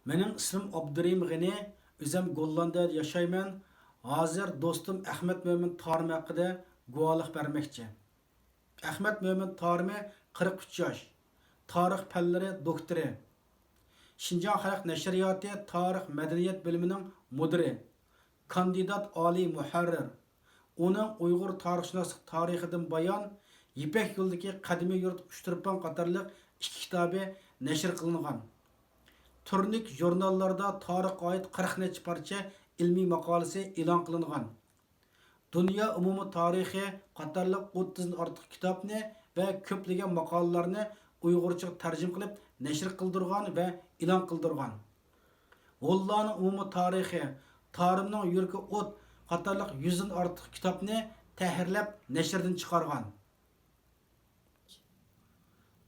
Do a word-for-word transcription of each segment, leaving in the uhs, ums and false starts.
مېنىڭ ئىسمىم ئابدۇرېھىم غېنى، ئۆزۈم گوللاندىيەدە ياشايمەن. ھازىر دوستۇم ئەخمەت مۆمىن تارىمى ھەققىدە گۇۋاھلىق بەرمەكچى. ئەخمەت مۆمىن تارىمى، قىرىق ئۈچ ياش، تارىخ پەنلىرى دوكتورى، شىنجاڭ خەلق نەشرىياتى تارىخ مەدەنىيەت بۆلۈمىنىڭ مۇدىرى، كاندىدات ئالىي مۇھەررىر. ئۇنىڭ ئۇيغۇر تارىخشۇناسلىق تارىخىدىن بايان، يىپەك يولىدىكى قەدىمىي يۇرت ئۇچتۇرپان قاتارلىق ئىككى كىتابى نەشر قىلىنغان. تۈرلۈك ژۇرناللاردا تارىخقا ئائىت قىرىق نەچچە پارچە ئىلمىي ماقالىسى ئېلان قىلىنغان. دۇنيا ئومۇمىي تارىخى قاتارلىق ئوتتۇزدىن ئارتۇق كىتابنى ۋە كۆپلىگەن ماقالىلەرنى ئۇيغۇرچىغا تەرجىمە قىلىپ نەشر قىلدۇرغان ۋە ئېلان قىلدۇرغان. ھونلارنىڭ ئومۇمىي تارىخى، تارىمنىڭ يۈرىكى ئوت قاتارلىق يۈزدىن ئارتۇق كىتابنى تەھرىرلەپ نەشردىن چىقارغان.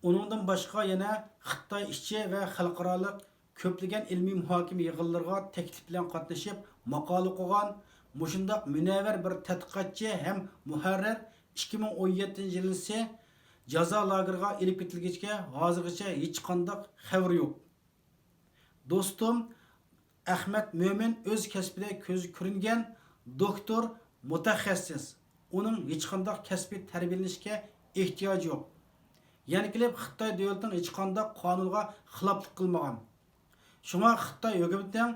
ئۇنىڭدىن باشقا يەنە خىتاي ئىچى ۋە خەلقئارالىق كۆپلىگەن ئىلمىي مۇھاكىمە يىغىنلىرىغا تەكلىپ بىلەن قاتنىشىپ ماقالە ئوقۇغان مۇشۇنداق مۇنەۋۋەر بىر تەتقىقاتچى ھەم مۇھەررىر ئىككى مىڭ ئون يەتتىنچى يىلىسى جازا لاگېرىغا ئېلىپ كېتىلگەچكە ھازىرغىچە ھېچقانداق خەۋىرى يوق. دوستۇم ئەخمەت مۆمىن ئۆز كەسپىدە كۆزگە كۆرۈنگەن دوكتور مۇتەخەسسىس. ئۇنىڭ ھېچقانداق كەسپىي تەربىيەلىنىشكە ئېھتىياجى يوق. يەنە كېلىپ خىتاي دۆلىتىنىڭ ھېچقانداق قانۇنىغا خىلاپلىق قىلمىغان. شۇڭا خىتاي ھۆكۈمىتىنىڭ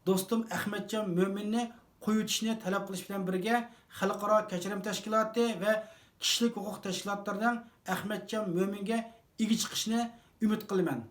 دوستۇم ئەخمەتجان مۆمىننى قويۇۋېتىشنى تەلەپ قىلىش بىلەن بىرگە، خەلقئارا كەچۈرۈم تەشكىلاتى ۋە كىشىلىك ھوقۇق تەشكىلاتلىرىنىڭ ئەخمەتجان مۆمىنگە ئىگە چىقىشىنى ئۈمىد قىلىمەن.